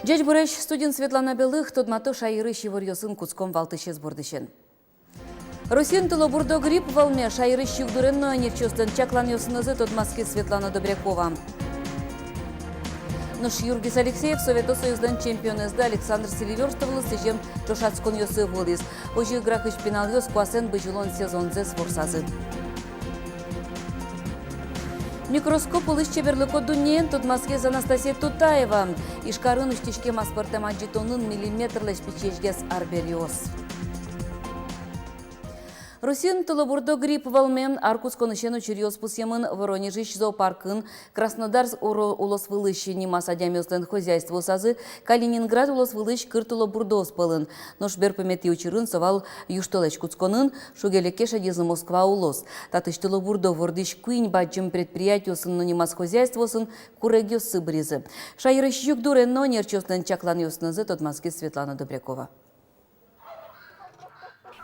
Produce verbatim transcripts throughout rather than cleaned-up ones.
Ӟечбуресь! Студиын Светлана Белых. Тодмато шаерысь иворъёсын. Кутском валтӥсез бордысен. Россиын тылобурдо грипп вӧлме. Шаерысь югдурен но ӧнерчиослэн чакланъёсынызы тодматскиз Светлана Добрякова. Нош Юргис Алексеев Совето Союзлэн чемпионэзлы Александр Селивёрстовлы сӥзем ӵошатсконъёсы вуылӥз. Озьы Грахысь пиналъёс куасэн бызьылон сезонзэс ворсазы. Микроскоп улысь чеберлыко дуннеен тодматскиз Анастасия Тутаева. Ижкарын усьтӥськем аспӧртэм адӟытонын миллиметрлэсь пичиесьгес арбериос. Россиын тылобурдо грипп вӧлме. Ар кутсконысен учыръёс пусъемын. Воронежысь зоопаркын, Краснодарск уро-, улосвылысь нимаз адямиослэн хозяйствоосазы, Калининград улосвылысь кыр тылобурдоос пӧлын. Нош берпуметӥ учырын со вал южтолэзь кутсконын, шуге-леке шедизы Москва улос. Татысь тылобурдо вордӥсь куинь бадӟым предприятиосын но нимаз хозяйствоосын курегъёссы быризы. Шаерысь югдурен но ӧнерчиослэн чакланъёсынызы тодматскиз Светлана Добрякова.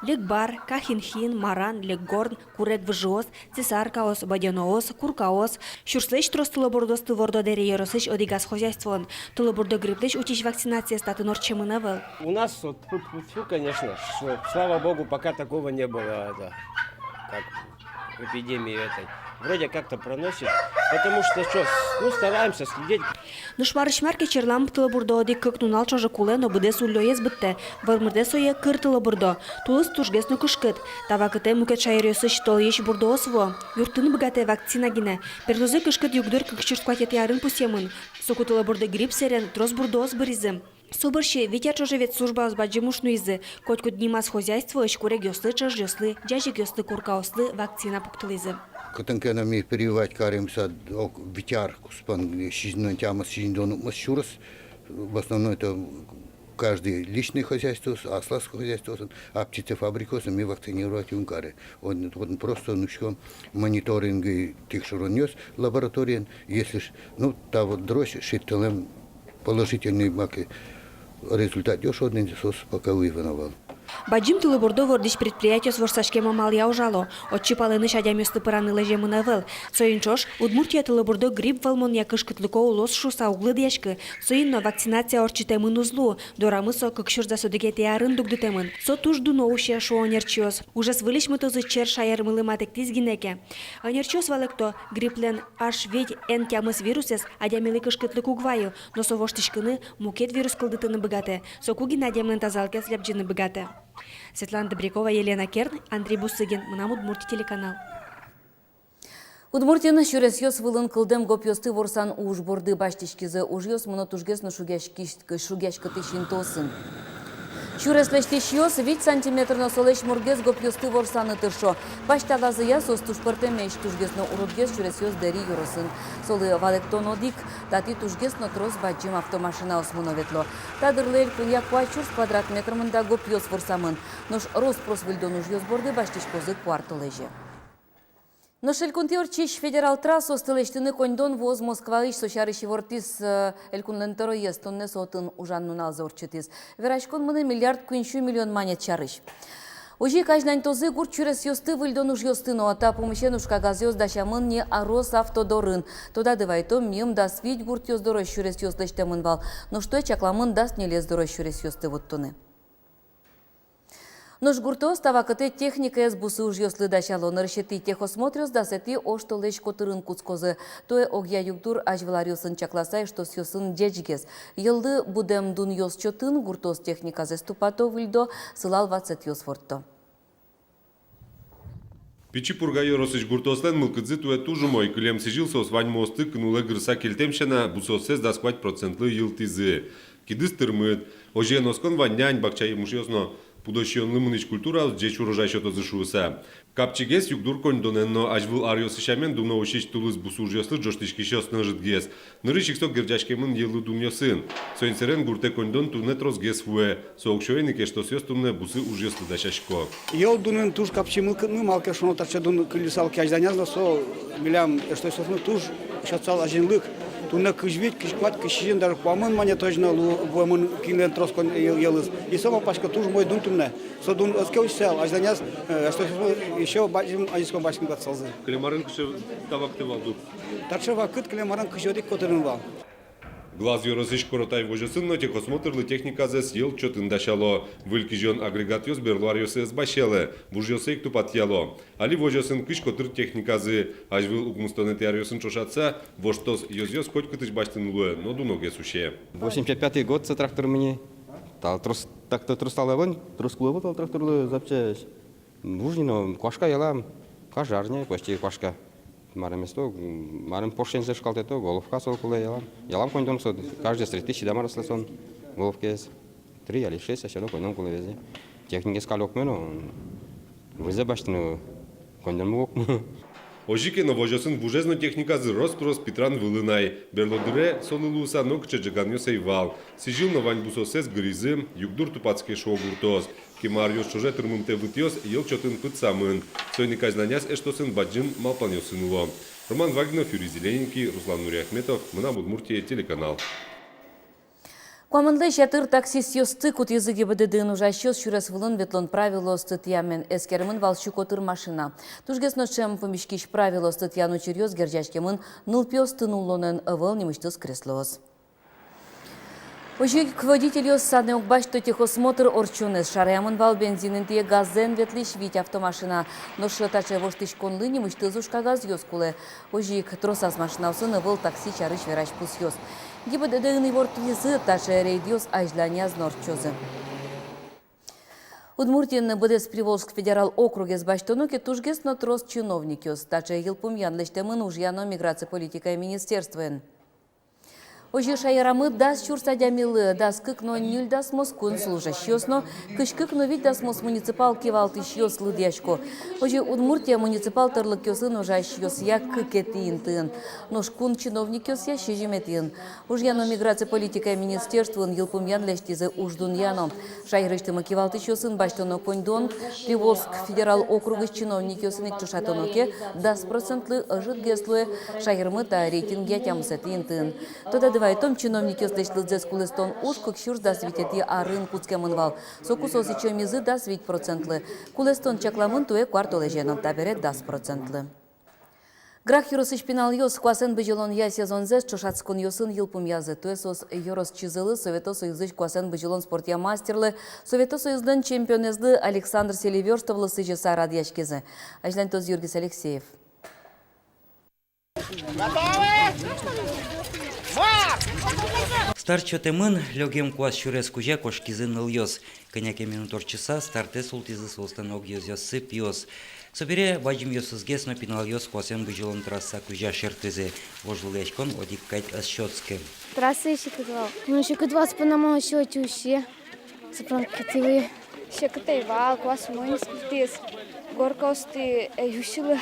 Лекбар, кахинхин, маран, леггорн, курег выжыос, цесаркаос, бодёноос, куркаос. Сюрслэсь трос тылобурдоосты вордо Дэри ёросысь одӥгаз хозяйствоын. Тылобурдо грипплэсь утись вакцинациез татын ортчемын ӧвӧл. У нас вот, тьфу-тьфу-тьфу, конечно, что, слава богу, пока такого не было, это, как эпидемии этой. Вроде как-то проносит, потому что, что, ну, стараемся следить. Нош марысь мар ке, черламы тылобурдо одӥг-кык нунал ӵоже кулэ но быдэс уллёез быдтэ. Вӧлмытэ сое кыр тылобурдо. Тулыс тужгес но кышкыт. Та вакытэ мукет шаеръёсысь толйысь бурдоос вуо. Юрттыны быгатэ вакцина гинэ. Берлозы кышкыт югдур кык сюрс куатетӥ арын пусъемын. Соку тылобурдо грипп сэрен трос бурдоос быризы. Со бӧрсьы вить ар ӵоже ветслужбаос бадӟым уж нуизы. Котькуд нимаз хозяйствоысь курегъёслы, ӵӧжъёслы, ӟазегъёслы, куркаослы вакцина пуктылӥзы. Кытын ке но ми прививать карим со ог вить ар куспын, сизьымдон тямыс, сизьымдон укмыс сюрс. В основном это каждый личный хозяйствоос, аслаз хозяйствоосын, а птицефабрикаосын ми вакцинировать ум каре. Отын, отын просто нуиськом мониторинг и тикшеронъёс лабораториен, если ж, ну, та вот дрозь шедьтылэм положительный маке результатъёс шуод ни, соос пока выявлено ӧвӧл. Бадӟым тылобурдо вордӥсь предприятиос ворсаськем амалъя ужало. Отчы палэнысь адямиосты пыраны лэземын ӧвӧл. Соин ӵош Удмуртия тылобурдо грипп вӧлмонъя кышкытлыко улос шуыса уг лыдъяськы. Соин но вакцинация ортчытэмын уз луы. Дорамы со кык сюрс дас одӥгетӥ арын дугдытэмын. Со туж дуно усе, шуо ӧнерчиос. Ужез выльысь мытозы чер шаермылы матэктӥз гинэ ке. Ӧнерчиос валэкто, грипплэн аш вить эн тямыс вирусэз адямилы кышкытлык уг вайы, но со воштӥськыны, мукет вирус кылдытыны быгатэ. Соку гинэ адямилэн тазалыкез лябӟыны быгатэ. Светлана Добрякова, Елена Керн, Андрей Бусыгин, «Мынам Удмуртие» телеканал. Удмуртиын сюресъёс вылын кылдэм гопъёсты ворсан уж борды басьтӥськизы. Ужъёс мыно тужгес но шугъяськись-, шугъяськытӥсь интыосын. Сюрес лэсьтӥсьёс вить сантиметр но солэсь мургес гопъёсты ворсаны тыршо. Пасьталазыя соос туж пӧртэмесь. Тужгес но уродгес сюресъёс Дэри ёросын. Солы валэктон одӥг: татӥ тужгес но трос бадӟым автомашинаос мыно-ветло. Та дырлы элькунъя куать сюрс квадрат метр мында гопъёс ворсамын. Нош рос-прос выльдон ужъёс борды басьтӥськозы куартолэзе. Нош элькунтӥ ортчись федерал трассаосты лэсьтыны коньдон вуоз Москваысь. Со сярысь ивортӥз, э, элькунлэн тӧроез. Туннэ со отын ужан нуналзэ ортчытӥз. Вераськон мынэ миллиард куинь сю миллион манет сярысь. Озьы ик азьланьтозы гурт сюресъёсты выльдон ужъёсты но. Та пумысен ужкагазъёс дасямын ни Росавтодорын. Тодады вайытом, миым дас вить гуртъёс дорозь сюресъёс лэсьтэмын вал. Нош туэ чакламын дас ньылез дорозь сюресъёсты вуттыны. Нош гуртоос та вакытэ техникаез бусы ужъёслы дасяло. Нырысетӥ техосмотръёс дасэтӥ оштолэзь котырын кутскозы. Туэ огъя югдур азьвыл аръёсын чакласа эштосъёсын ӟечгес. Йӧллы будэм дунъёс чотын гуртоос техниказэс тупато, выльдо, сылал ватсэтъёс ворто. Пичи Пурга ёросысь гуртоослэн мылкыдзы туэ туж умой. Кылем сӥзьыл соос ваньмоосты кынулэ гырыса кельтэм сяна, бусыоссэс дас куать процентлы йылтӥзы. Кидыс тырмыт. Озьыен, оскон вань нянь, бакча емышъёс но пудо сиёнлы мынӥсь культураос ӟеч урожай сётозы шуыса. Капчигес югдур коньдонэн но. Азьвыл аръёсы сямен, дуно усись тулыс бусы ужъёслы ӝожтӥськисьёс но ӧжытгес. Нырысь ик со герӟаськемын йӧллы дунъёсын. Соин сэрен гуртэ коньдон туннэ тросгес вуэ. Со уксёен ик эштосъёс туннэ бусы ужъёслы дасясько. Йӧл дунын туж капчи мылкыдмы, малы ке шуоно, таӵе дун кыллисал ке азьланяз но, со милям эштосъёсмы туж сётсал азинлык. Туннэ кызь вить, кызь куать, кызь сизьым, даже куамын манетозь но лу-, вуэмын, кинлэн трос кон-, йӧ-, йӧлыз. И со, малпасько, туж умой дун туннэ. Со дун ӧз ке усьсал, азьланяз, э, эштосъёсмы ещё бадӟым азинскон басьтыны быгатысалзы. Кылем арын кыӵе та вакытэ вал дур? Таӵе вакыт кылем арын кызь одӥг котырын вал. Глаз ёросысь Коротай возёсын но техосмотрлы техниказэс йӧл чотын дасяло. Выль кизён агрегатъёс берло аръёсы ӧз басьялэ, вужъёссэ ик тупатъяло. Али возёсын кызь котыр техниказы. Азьвыл укмыстонэтӥ аръёсын ӵошатыса, воштос ёзъёс котькытысь басьтыны луэ, но дуногес усе. Восемьдесят пятый год со трактор мынӥ. Тал трос, так-то трос тал ӧвӧл, трос кулэ ӧвӧл тал тракторлы запчасть. Вуж ни но, куашка ялам, каждый арня почти куашка. Марым эсто, марым пошензэ шкалтэ то, головка солы кулэ ялам. Ялам коньдон со, каждый среды седам аресла со головкаез. Три али шесть, а всё равно коньдон кулэ везде. Техникаез каль окмы но, вызэ басьтыны коньдон окмы. Озьы ке но, возёсын вужез но техниказы рос-прос питран вылын ай. Берло дыре солы луыса нокыӵе ӝеганъёс ӧй вал. Сӥзьыл но вань бусыоссэс гыризы, югдур тупатске, шуо гуртоос. Кема аръёс ӵоже тырмымтэ вытъёс йӧл чотын пытсамын. Соин ик азьланяз эштосын бадӟым малпанъёсын уло. Роман Вагинов, Юрий Зелененький, Руслан Нуриахметов, «Мынам Удмуртие» телеканал. Куамынлэсь ятыр таксистъёсты кутӥзы ГИБДД-ын ужасьёс сюрес вылын ветлон правилоосты тӥямен. Эскеремын вал сю котыр машина. Тужгес но ӵем пумиськись правилоосты тӥян учыръёс герӟаськемын нылпиосты нуллонэн, ӧвӧл нимысьтыз креслоос. Озьы ик водительёс санэ уг басьто техосмотр ортчонэз. Шараямын вал бензин интые газэн ветлӥсь вить автомашина. Нош таӵе воштӥськонлы нимысьтыз ужкагазъёс кулэ. Озьы ик тросаз машинаосын ӧвӧл такси сярысь верась пусъёс. ГИБДД-ын ивортӥзы, таӵе рейдъёс азьланяз но ортчозы. Удмуртиын быдэс Приволжск федерал округез басьтоно ке, тужгес но трос чиновникъёс. Таӵе йылпумъян лэсьтэмын Ужъя но миграция политикая министерствоен. Озьы шаерамы дас сюрс адямилы дас кык но ньыльдасмос кун служащийёс но кызь кык но витьдасмос муниципал кивалтӥсьёс лыдъясько. Озьы Удмуртия муниципал тӧрлыкъёсын ужасьёсъя кыкетӥ интыын, нош кун чиновникъёсъя сизьыметӥын. Ужъя но миграция политикая министерствоын йылпумъян лэсьтӥзы уждунъя но. Шаерысьтымы кивалтӥсьёсын басьтоно коньдон Приволжск федерал округысь чиновникъёсын ик ӵошатоно ке, дас процентлы ӧжытгес луэ. Шаермы та рейтингъя тямысэтӥ интыын. Тодады вайытом, чиновникъёслэсь лыдзэс кулэстон уж кык сюрс дас витетӥ арын кутскемын вал. Соку соос ичиомизы дас вить процентлы. Кулэстон чакламын туэ куартолэзе но, табере дас процентлы. Грах ёросысь пиналъёс куасэн бызьылонъя сезонзэс ӵошатсконъёсын йылпумъязы. Туэ соос ёросчизылы, Совето Союзысь куасэн бызьылон спортъя мастерлы, Совето Союзлэн чемпионэзлы Александр Селивёрстовлы сӥзьыса радъяськизы. Азьланьтоз Юргис Алексеев. Старт сётэмын, лёгем куас сюрес кузя кошкизы нылъёс. Кӧня ке минут ортчыса, стартэ султӥзы соослэн огъёзъёссы пиос. Собере бадӟымъёсызгес но пиналъёс куасэн бызьылон трасса кузя шертӥзы. Вожвылъяськон одӥг кадь ӧз сётскы. Трасса секыт вал. Ну, секыт вал, спина мало сётчусе. Сыпран кытылы. Секыт ӧй вал, куас умой мискылтӥз. Горкаосты ӧй усьылы.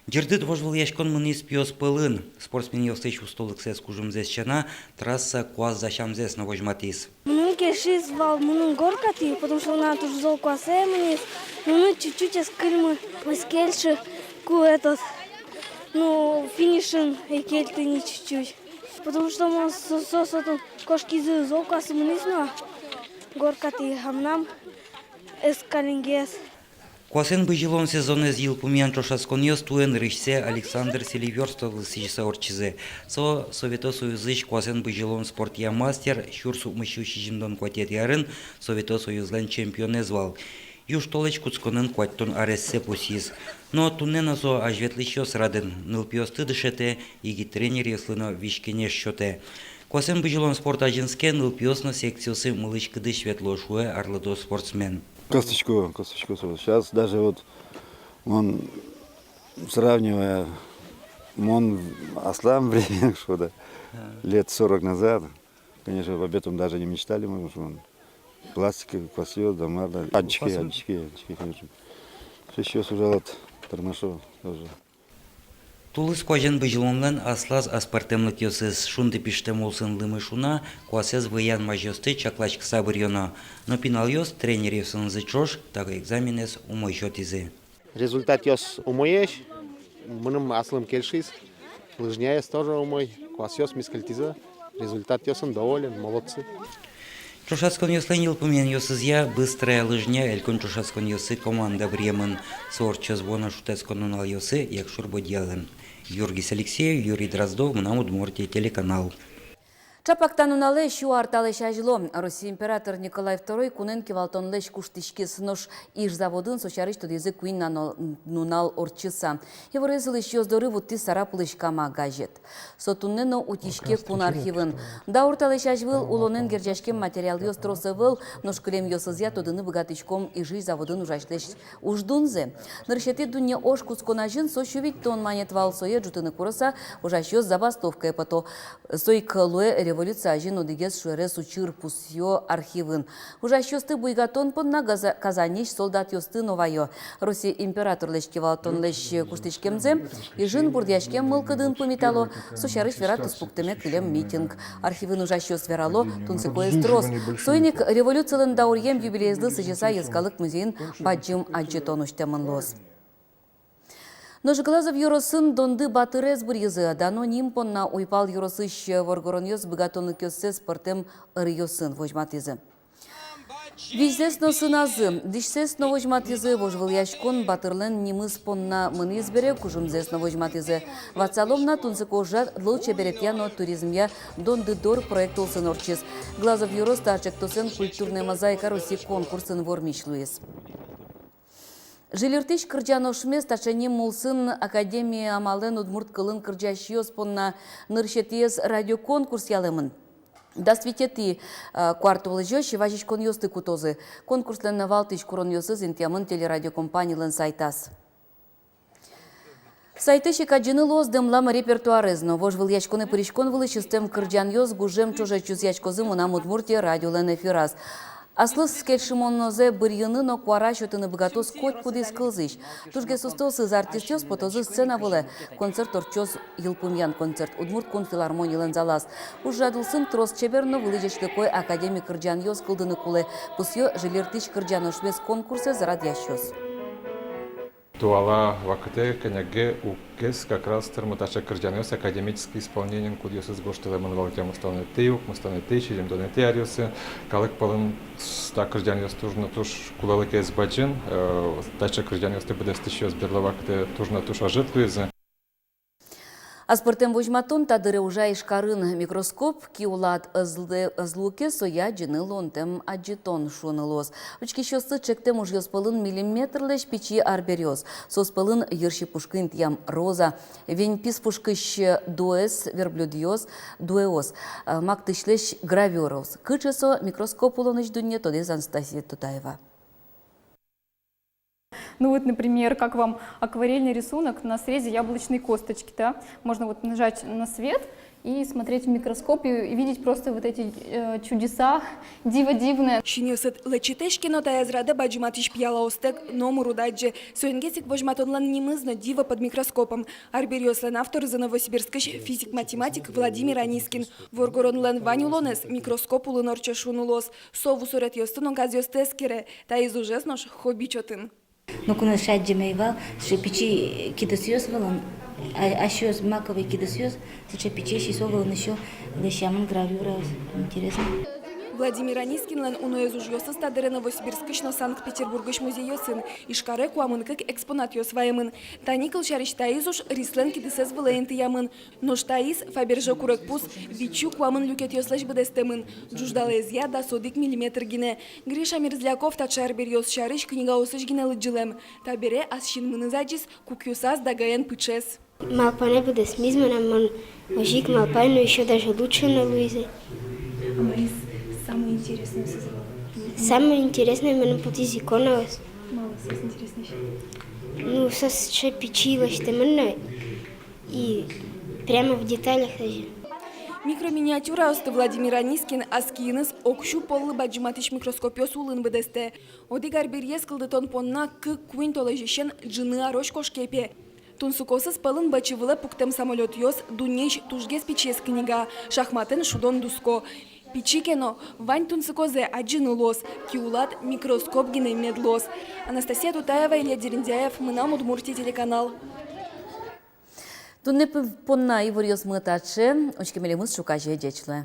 Ӟырдыт вожвылъяськон мынӥз пиос пӧлын. Спортсменъёслэсь устолыксэс, кужымзэс сяна, трасса куас дасямзэс но возьматӥз. Мыным кельшиз вал мынон горкатӥ, потому что мынам туж зол куасэ мынӥз, но мыным чуть-чуть ӧз кыльмы, ӧз кельшы, ку этот, ну, финишын ӧй кельты ни чуть-чуть. Потому что мон со, со, со отын кошкизы, зол куасэ мынӥз но горкатӥ, а мынам ӧз калингес. Куасэн бызьылон сезонэз йылпумъян ӵошатсконъёс туэ нырысьсэ Александр Селивёрстовлы сӥзьыса ортчизы. Со Совето Союзысь куасэн бызьылон спортъя мастер, сюрс укмыссю сизьымдон куатетӥ арын Совето Союзлэн чемпионэз вал. Южтолэзь кутсконын куатьтон арессэ пусйиз. Но туннэ но со азьветлӥсьёс радын, нылпиосты дышетэ, егит тренеръёслы но визькенеш сётэ. Куасэн бызьылон спорт азинске, нылпиос но секциосы мылысь-кыдысь ветло, шуэ арлыдо спортсмен. Кыстӥсько, кыстӥсько со. Сейчас даже вот мон сравнивая, мон аслам времен, что да, лет сорок назад, конечно, об этом даже не мечтали мы, что он пластика, куасъёс, да мар да. Адӟиське, адӟиське, адӟиське, конечно. Сейчас уже вот тырмашо тоже. Тулыс куасэн бызьылонлэн аслаз аспӧртэмлыкъёсыз. Шунды пиштэм улсын лымы шуна, куасэз выян мазьёсты чакласькыса быръёно. Но пиналъёс тренеръёсынызы ӵош та экзаменэз умой сётӥзы. Результатъёс умоесь, мыным аслым кельшиз, лыжняез тоже умой, куасъёс мискыльтӥзы. Результатъёсын доволен, молодцы. Ӵошатсконъёслэн йылпумъянъёсызъя «Быстрая лыжня» элькун ӵошатсконъёсы команда быръемын. Со ортчоз вуоно шутэтскон нуналъёсы Якшур-Бӧдьяын. Юргис Алексеев, Юрий Дроздов, «Мынам Удмуртие» телеканал. Чапак та нуналэ, сю ар талэсь азьло, Россия император Николай второй кунэн кивалтонлэсь куштӥськиз. Нош Иж заводын со сярысь тодӥзы куинь нано-, нунал ортчыса. Иворез улӥсьёс доры вуттӥз «Сарапулысь кама» газет. Со туннэ но утиське кун архивын. Даур талэсь азьвыл улонэн герӟаськем материалъёс трос ӧвӧл, нош кылемъёсызъя тодыны быгатӥськом Ижысь заводын ужасьлэсь уждунзэ. Нырысетӥ дунне ож кутскон азьын со сю витьтон манет вал, сое ӝутыны курыса, ужасьёс забастовкае пото. Со ик луэ революция азьын одӥгез шуэрес учыр, пусъё архивын. Ужасьёсты буйгатон понна Газа-, Казаньысь солдатъёсты но вайо. Россия императорлэсь кивалтонлэсь куштӥськемзэ Ижын бурдъяськем мылкыдын пумитало, со сярысь вера туспуктэме кылем митинг. Архивын ужасьёс верало, тунсыкоез трос. Соин ик революцилэн дауръем юбилейезлы сӥзьыса Йӧскалык музейын бадӟым адӟытон усьтэмын луоз. Нош Глазов ёросын Донды батырез быръизы. Дано ним понна уйпал ёросысь воргоронъёс быгатонлыкъёссэс пӧртэм ӧръёсын возьматӥзы. Визьзэс но сыназы, дӥсьсэс но возьматӥзы. Вожвылъяськон батырлэн нимыз понна мынӥз бере, кужымзэс но возьматӥзы. Ватсалом на, тунсыко ужрад лулчеберетъя но туризмъя «Донды дор» проект улсын ортчиз. Глазов ёрос та ӵектосэн «Культурная мозаика России» конкурсын вормись луиз. Жильыртӥсь кырӟан ошмес таӵе ним улсын академия амалэн удмурт кылын кырӟасьёс понна нырысетӥез радиоконкурс ялэмын. Дас витетӥ, э, куартолэзёзь вазиськонъёсты кутозы. Конкурслэн валтӥсь куронъёсыз интыямын телерадиокомпанилэн сайтаз. Сайтысь ик адӟыны луоз дэмлам репертуарез но. Вожвылъяськонэ пыриськон вылысь ыстэм кырӟанъёс гужем ӵоже чузъяськозы «Мынам Удмуртие» радиолэн эфираз. Аслыз кельшымонозэ быръёны но куара сётыны быгатоз котькудӥз кылзӥсь. Тужгес устоосыз артистъёс потозы сцена вылэ. Концерт ортчоз йылпумъян концерт Удмурт кун филармонилэн залаз. Ужрад улсын трос чебер но вылӥ ӟечлыко академик кырӟанъёс кылдыны кулэ, пусъё жильыртӥсь кырӟан ошмес конкурсэз радъясьёс. Туала вакытэ кӧняге уг ке как раз тырмы таӵе кырӟанъёс академический исполнениен, кудъёсыз гожтылэмын вал тямыстонэтӥ, укмыстонэтӥ, сизьымдонэтӥ аръёсы. Калык пӧлын с-, та кырӟанъёс туж но туж кулэлыкез бадӟым, э, таӵе кырӟанъёсты быдэстӥсьёс берло вакытэ туж но туж ӧжыт луизы. Аспӧртэм возьматон та дыре ужа Ижкарын. Микроскоп киулад ӧз луэ, ӧз луэ ке, сое адӟыны луонтэм адӟытон шуыны луоз. Учкисьёслы чектэм ужъёс пӧлын миллиметрлэсь пичи арбериос. Соос пӧлын йырси пушкы интыям роза, веньпис пушкысь дуэс, верблюдъёс, дуэос, э, мактысьлэсь гравюраос. Кыӵе со микроскоп улонысь дунне, тодӥз Анастасия Тутаева. Ну вот, например, как вам акварельный рисунок на срезе яблочной косточки, да? Можно вот нажать на свет и смотреть в микроскоп и, и видеть просто вот эти, э, чудеса, диво дивное. Синъёсыд лэчытэсь ке но, таяз радэ бадӟыматӥсь пиялаостэк номыр уд адӟе. Соин гес ик возьматонлэн нимыз но «Диво под микроскопом». Арбериослэн авторзы — Новосибирскысь физик-математик Владимир Анискин. Воргоронлэн вань улонэз микроскоп улын ортче шуыны луоз. Со ву суретъёсты но газъёсты эскере. Таиз ужез нош хобби чотын. Нокуно сыӵе адӟеме ӧй вал, сыӵе пичи кидысъёс вылын, а, асьёс маковой кидысъёс, сыӵе пичи, ещё со вылын ещё лэсьтэмын гравюраос. Интересно. Владимир Анискинлэн уноез ужъёсыз та дыре Новосибирскысь но Санкт-Петербургысь музейёсын. Ижкаре куамын кык экспонатъёс ваемын. Тани, кылем сярысь, таиз уж Рислэн кидысэз вылэ интыямын. Нош таиз Фаберже курегпуз витьсю куамын люкетъёслэсь быдэстэмын, ӝуждалаезъя дас одӥг миллиметр гинэ. Гриша Мерзляков таӵе арбериос сярысь книгаосысь гинэ лыдӟылэм. Табере ас синмыныз адӟиз кукъёсаз дагаен пыӵез. Малпанэ быдэсмиз мынам, мон озьы ик малпай, но ещё даже лучше но луиз. А мар самое интересное созэ вал? Самое интересное мыным потӥз иконаос. Малы соос интереснэсь? Ну, соос сыӵе пичи лэсьтэмын но. И прямо в деталях даже. Микроминиатюраосты Владимир Анискин ас киыныз ог сю поллы бадӟыматӥсь микроскопъёс улын быдэстэ. Одӥг арбериез кылдытон понна кык-куинь толэзьысен ӝыны арозь кошке, пе. Тунсыкоосыз пӧлын бӧдьы вылэ пуктэм самолётъёс, дуннеысь тужгес пичиез книга, шахматэн шудон дуско. Пичи ке но, вань тунсыкозэ адӟыны луоз, киулад микроскоп гинэ мед луоз. Анастасия Тутаева, Илья Дерендяев, «Мынам Удмуртие» телеканал. Туннэ п-, понна иворъёсмы таӵе, учке милемыз ӵуказе, ӟеч луэ.